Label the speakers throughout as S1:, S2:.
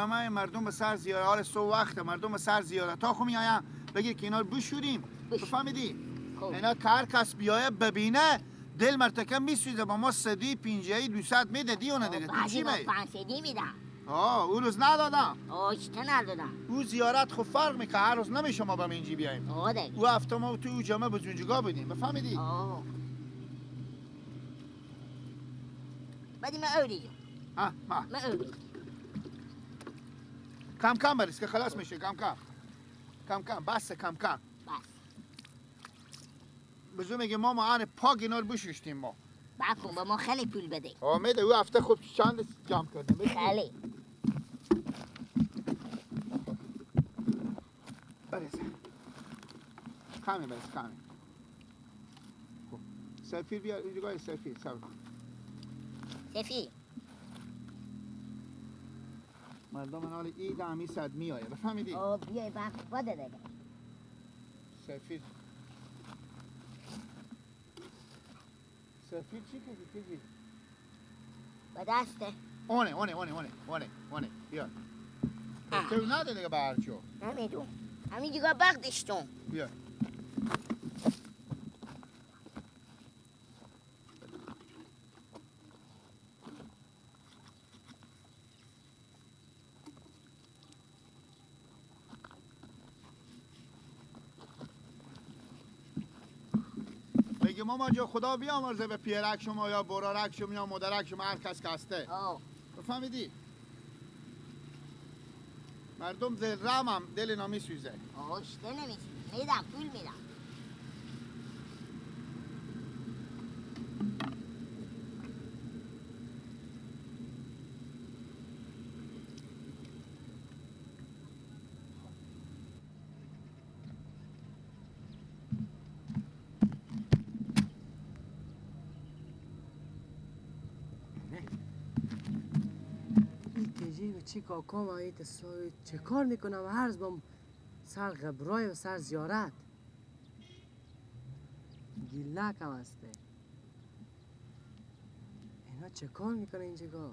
S1: جمعه مردم به سر زیارت، حال صبح وقت مردم به سر زیارت تا خو میایم بگیر که اینا رو بشوریم. بفهمیدی؟ اینا که هر کس بیایه ببینه دل مرتکه میسوزه. با ما صدی پینجهی 200 میده دیونه دیگه. تو چی می؟
S2: 500 میدم.
S1: آه اون روز ندادم.
S2: آه چطور ندادم؟
S1: او زیارت خب فرق میکنه، هر روز نمیشه ما به اینجی بیایم.
S2: آه دیگه.
S1: او هفته ما تو او جمعه بزنجگاه بودیم. بفهمیدی؟
S2: آه. بعدی من اولی.
S1: ها ما.
S2: من اولی.
S1: کم کم بریز که خلاص میشه. کم کم. کم کم بس کم کم.
S2: بس.
S1: بزو میگه ما آن پاک اینا رو بشوشتیم ما.
S2: بکن با ما خیلی پول بده.
S1: آه میده. او هفته خب چند جمع کردیم.
S2: خیلی.
S1: بریز. کمی بریز کمی. خب سفیر بیا اینجا. سفیر صبر کن.
S2: سفیر.
S1: مردم حال عید همی صد میآیه. بفهمیدی؟
S2: آه بیای بخ بده دیگه.
S1: سفیر. سفیر چی کردی تیجی؟
S2: به دسته.
S1: اونه اونه اونه اونه اونه اونه بیا. تو نده دیگه به هرچو.
S2: نمیدونم. همین دیگه بغدشتون.
S1: بیا. ماما جا خدا بیامرزه به پیرک شما یا برارک شما یا مادرک شما هر کس که هسته. بفهمیدی؟ مردم دل رمم دل اینا میسوزه.
S2: آشته نمیسوزه. میدم پول میدم.
S3: چی کاکام آیت چه کار میکنم؟ هر بام سر غبرای و سر زیارت گیلک هم هسته. اینا چه کار میکنه اینجا؟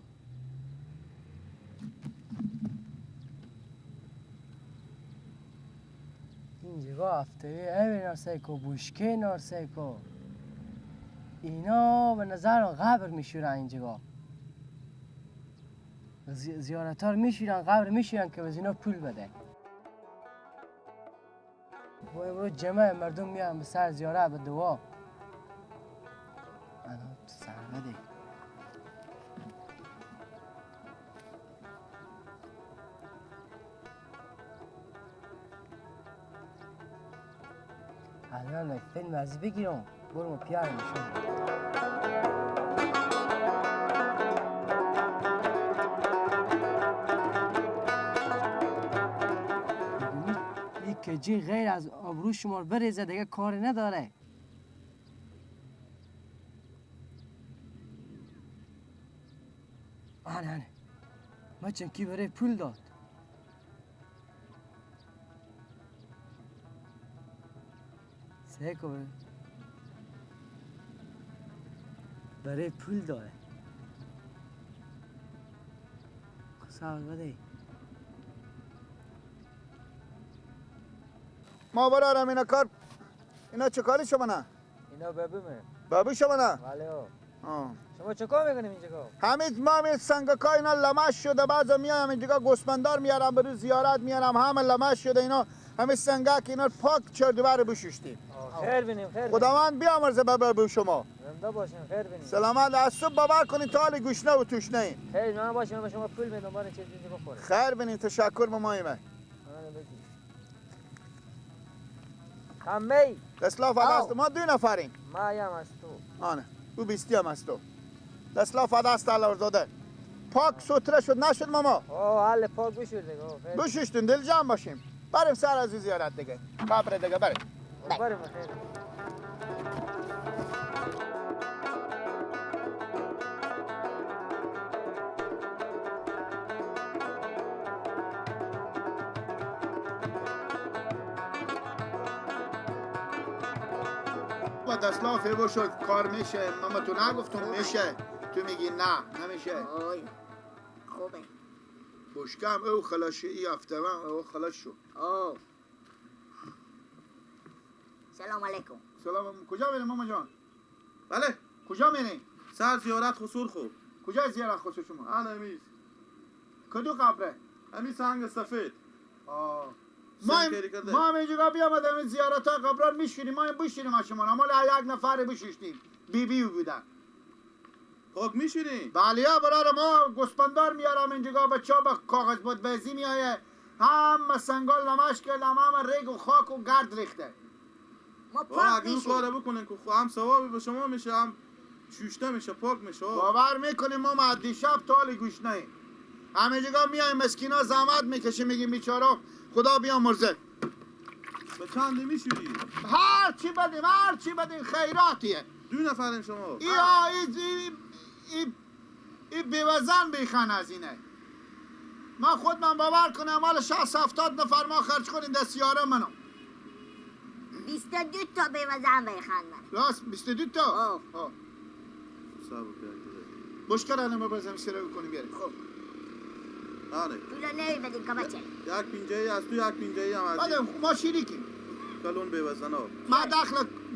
S3: اینجا هفته ای نارسیکو بوشکه نارسیکو اینا به نظر قبر میشورن. اینجا زیارت ها رو میشیرن، قبر میشیرن که از اینا پول بده. و امروز جمعه مردم میان به سر زیارت به دعا. انا سر بده. الان فیلم از بگیرم برو پیار نشون. که جی غیر از آبرو شما بریزه دیگه کاری نداره. آنه آنه ما چنکی برای پول داد. سه برای پول داره. خسار بده.
S1: ما برارم اینا کار اینا چه کاری شما نه؟
S4: اینا بابومه.
S1: بابو شما نه؟
S4: بله. شما چه کار میکنیم اینجا؟
S1: همین ما همین سنگکا اینا لمش شده. بعضا میایم اینجا گوسفندار میارم برو زیارت میارم همه لمش شده اینا. همین سنگک اینا پاک چردوبر بشوشتیم.
S4: خیر بینیم خیر.
S1: خداوند بیامرزه بابو شما.
S4: زنده باشین خیر بینیم.
S1: سلامت از صبح باور کنین تا حال گوشنه و توشنه ایم.
S4: خیر من باشیم من شما پول میدم برای چیزی بخورید.
S1: خیر بینیم تشکر به ما ایمه.
S4: همه
S1: دستلاف دست ما دو نفریم.
S4: ما یم از تو.
S1: آنه او بیستی هم از تو. دستلاف دست الله زاده. پاک ستره شد نشد ماما؟
S4: آه حل پاک بشور دیگه.
S1: بشوشتون دل جمع باشیم. بریم سر از زیارت دیگه. قبر دیگه بریم.
S4: بریم خیر.
S1: دستلاف ایو شد کار میشه. ماما تو نگفتم میشه، تو میگی نه نمیشه.
S2: آی خوبه.
S1: بشکم او خلاص ای هفته او خلاص شو.
S2: او سلام علیکم.
S1: سلام. کجا میریم ماما جان؟
S5: بله
S1: کجا میریم؟
S5: سر زیارت خسور خو.
S1: کجا زیارت خسور شما؟
S5: انا امیز.
S1: کدو قبره؟
S5: امی سنگ سفید.
S1: آه ما هم اینجا بیامدیم زیارت ها قبران میشوریم، ما هم بشوریم از شما. ما یک نفر بششتیم بی بی بودن.
S5: پاک میشوریم؟
S1: بله ها برادر، ما گوسپندار میارم اینجا، بچه ها با کاغذ بود بازی میایه، هم سنگال نمش کردم، هم ریگ و خاک و گرد ریخته.
S2: ما پاک میشیم.
S5: اگه کار بکنین که هم ثوابی به شما میشه، هم شوشته میشه، پاک میشه.
S1: باور میکنیم ما از دیشب تا حال گوش نهیم. همه جگاه میایم مسکینا زحمت میکشه، میگیم بیچاره خدا بیامرزه.
S5: به چند میشوری؟
S1: هر چی بدیم، هر چی بدیم خیراتیه.
S5: دو نفرین شما.
S1: ای بیوزن بیخن از اینه. من خود من باور کنم مال 60-70 نفر ما خرج کنیم دست یاره منو.
S2: 22 تا بیوزن بیخن من.
S1: راست 22 تا؟ آه. بشکر الان بزنیم سر کنیم بیاریم.
S2: خب.
S5: آره.
S2: پول نمیدیم که بچه.
S5: یک پینجه‌ای از تو، یک پینجه‌ای هم از
S1: بله ما شریکیم.
S5: کلون بیوزن ها.
S1: ما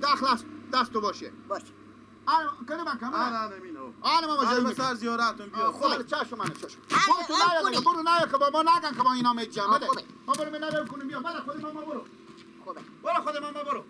S1: داخل دست تو باشه.
S2: باشه.
S1: آره کدوم کم؟
S5: آره اینو.
S1: آره ما
S5: آره سر زیارتون بیا.
S1: خب چشم من چشم. برو تو نیا، برو نیا که با ما نگن که با اینا میجام بده. ما برو اینا کنیم بیا. برو خود ما برو.
S2: خوبه.
S1: برو خود ما برو.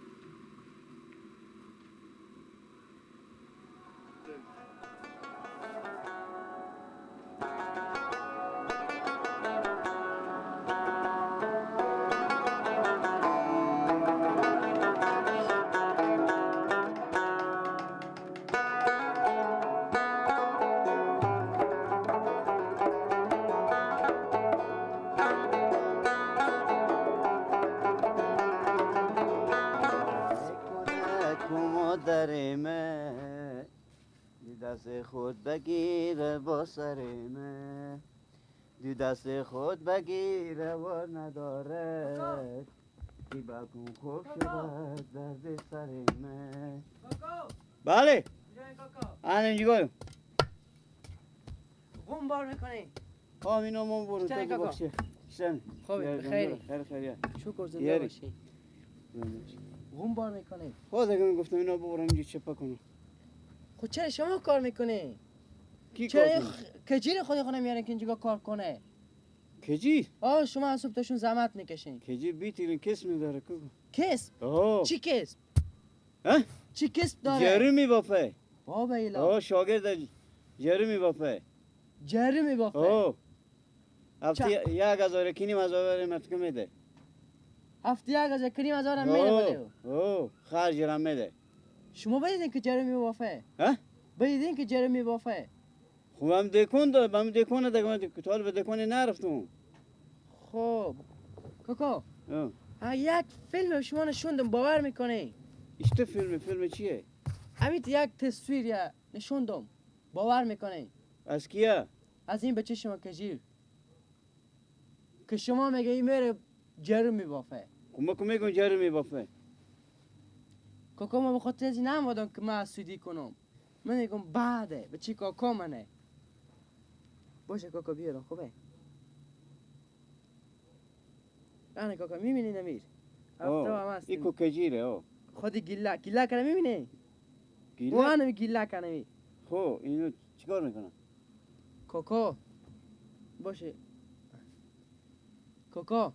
S6: دست خود بگیره با سر من، دو دست خود بگیره و نداره کی بکن خوب شده درد سر من. بله آن اینجا
S3: غم بار میکنی؟
S6: آم اینو من برو تا باشه.
S3: خوبه خیلی
S6: خیلی خیلی
S3: شکر زنده باشی. غم بار میکنی؟
S6: خود اگه گفتم اینا ببرم اینجا چپا کنم.
S3: خب چرا شما کار میکنی؟
S6: کی
S3: چرا کجیر خود خونه میارن که اینجا کار کنه؟
S6: کجی؟
S3: آه شما از صبح تاشون زحمت میکشین.
S6: کجی بیتیرین کسب میداره کو؟
S3: کسب؟ چی کسب؟
S6: ها؟
S3: چی کسب داره؟
S6: جری میبافه.
S3: بابا ایلا.
S6: آه شاگرد جری میبافه.
S3: جری میبافه؟
S6: آه. هفته 1000 کنیم هزار مرتکه میده.
S3: هفته 1000 کنیم هزار میده بده.
S6: اوه خرج هم میده.
S3: شما بدیدین که جری میبافه؟
S6: ها؟
S3: بدیدین که جری میبافه؟
S6: خب هم دکون داد، هم دکون داد، تا به دکون نرفتم.
S3: خب کاکا یک فیلم شما نشوندم باور میکنی؟
S6: ایشته فیلم چیه؟
S3: همین یک تصویر نشوندم باور میکنی؟
S6: از کیه؟
S3: از این بچه شما کجیر که شما میگه این میره جری میبافه.
S6: خب ما که میگم جری میبافه.
S3: کاکا ما به خاطر از این نمودم که من سودی کنم. من میگم بعده به چی کاکا منه. باشه کاکا بیارم خوبه. نه کاکا میبینی نمیر. هفته هم هست.
S6: این کجیره او.
S3: خود گیلا گیلا کنه میبینی؟
S6: گیلا؟
S3: وانم گیلا کنه می.
S6: خب اینو چیکار میکنه؟
S3: کاکا باشه. کاکا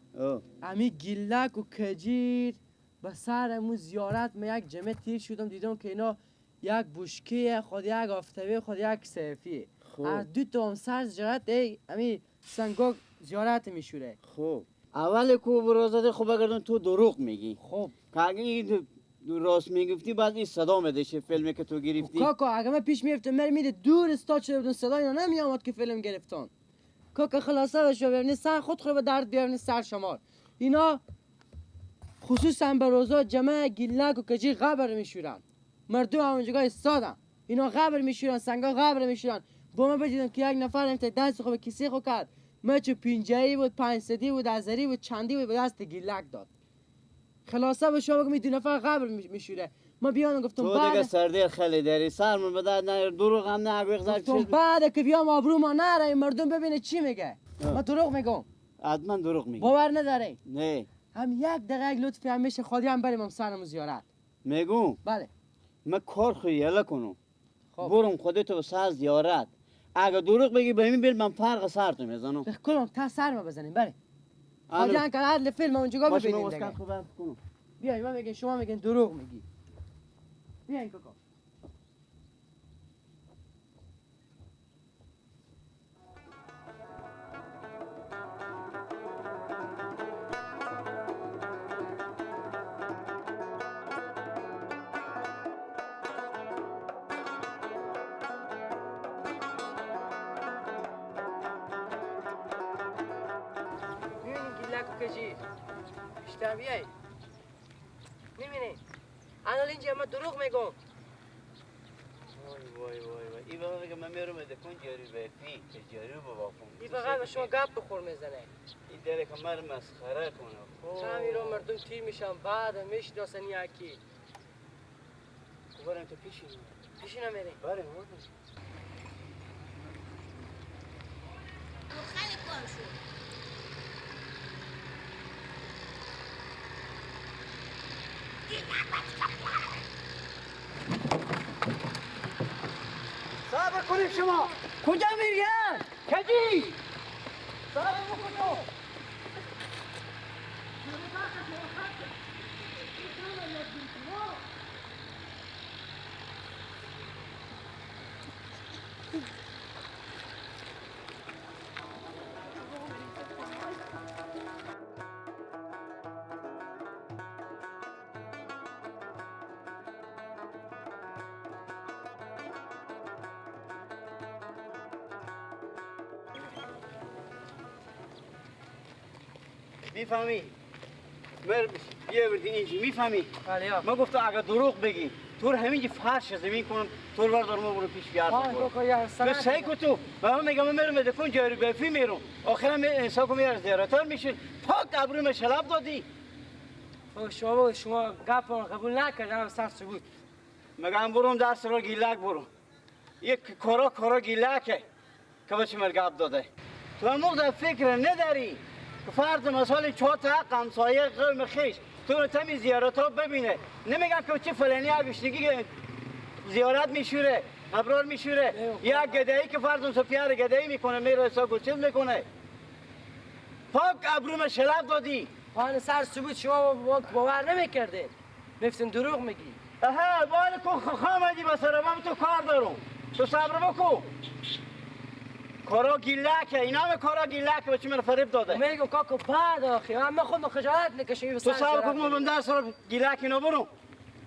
S3: امی گیلک و کجیر به سر امو زیارت من یک جمعه تیر شدم دیدم که اینا یک بشکه خود یک آفتابه خود یک صرفیه. از دو تا هم سر زیارت ای امی سنگاک زیارت میشوره.
S6: خب اول کو برازده خب اگر تو دروغ میگی.
S3: خب
S6: که اگه این راست میگفتی بعد این صدا میده فیلمی که تو گرفتی.
S3: کاکا اگه من پیش میرفتم من میده دور استاد شده بودم صدا اینا نمیامد که فیلم گرفتن. کاکا خلاصه بشه بیارنی سر خود خود به درد بیارنی سر شمار. اینا خصوصا به روزا جمع گیلک و کجی قبر میشورن. مردم همونجا ایستادن. اینا قبر میشورن، سنگا قبر میشورن. با من بدیدم که یک نفر امت دست خود به کیسه خود کرد. ما چه پینجایی بود، 500 بود، هزاری بود، چندی بود به دست گیلک داد. خلاصه به شما بگم دو نفر قبر میشوره. ما بیان گفتم
S6: تو
S3: بعد
S6: دیگه سردی خیلی داری سرمون به درد نیار دروغ هم نه
S3: گفتم بعد که بیام آبرو ما نره مردم ببینه چی میگه. ما دروغ میگم.
S6: حتما دروغ میگی.
S3: باور نداره.
S6: نه.
S3: هم یک دقیقه لطفی هم میشه خالی هم بریم هم سرمو زیارت.
S6: میگم.
S3: بله.
S6: من کار خو یله کنم. خب. برم خودتو سر زیارت. اگه دروغ بگی به من بیل من فرق سر تو میزنم.
S3: بخ تا سر ما بزنیم بله. خالی هم که عدل فیلم اونجا ببینیم دیگه. بیای من میگم شما میگین دروغ میگی. بیاین کاکا. بیشتر بیای میبینی الان اینجا من دروغ میگم.
S6: وای وای وای وای ای بابا میگه من میرم دکون جاری برفی که جاری بابا کن.
S3: ای فقط به شما گپ بخور میزنه.
S6: این داره که من مسخره کنه.
S3: چند میرم مردم تیر میشن بعد میشناسن یکی.
S6: برم تو پیش اینا.
S3: پیش اینا میری؟
S6: بله.
S2: خیلی کار شد.
S6: صبر کنیم شما کجا میرین؟ کجی؟ صبر بکنیم. میفهمی؟ بیا بردی اینجی میفهمی؟
S3: بله.
S6: من گفتم اگه دروغ بگی تو رو همینجی فرش زمین کنم تو رو بردارم برو پیش بیار. تو سعی کن تو من میگم من میرم دکون جاری برفی میرم آخرم انسان کو میاره زیارتار میشه پاک ابروم شلاب دادی.
S3: شما گپ قبول نکردم سر بود.
S6: میگم برم درس رو گیلک برم یک کارا گیلکه که بچه مر گپ داده. تو هم موقع فکر نداری که فرض مثال 4 تا حق همسایه قوم خیش تو رو تمی زیارت ها ببینه. نمیگم که چه فلانی گشنگی زیارت میشوره ابرار میشوره یک گدایی که فرض مثال پیار گدایی میکنه میره حساب چیز میکنه. پاک ابروم شلاب دادی.
S3: پان سر ثبوت شما باور نمیکردید. میفتن دروغ میگی.
S6: آها بال کو خامدی بسره من تو کار دارم. تو صبر بکن. کارا گیلکه اینا هم کارا گیلکه بچه من فریب داده.
S3: میگم کاکو بعد آخی من خودم خجالت میکشم.
S6: تو صبر کن من درس رو گیلک اینا برو.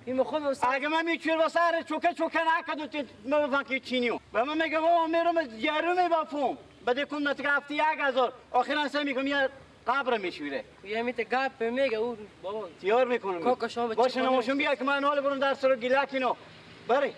S3: این خودم
S6: اگه من میچور واسه چوکه چوکه نکردم تو من بفهم که چینیو. و من میگم بابا میرم جارو میبافم. بعد کن نتیجه هفته 1000 آخرا سه میگم یه قبر میشوره.
S3: یه میته گپ میگه او بابا
S6: تیار میکنم.
S3: کاکا شما
S6: باشه نماشون بیا که من حال برم درس رو گیلک اینا. بری.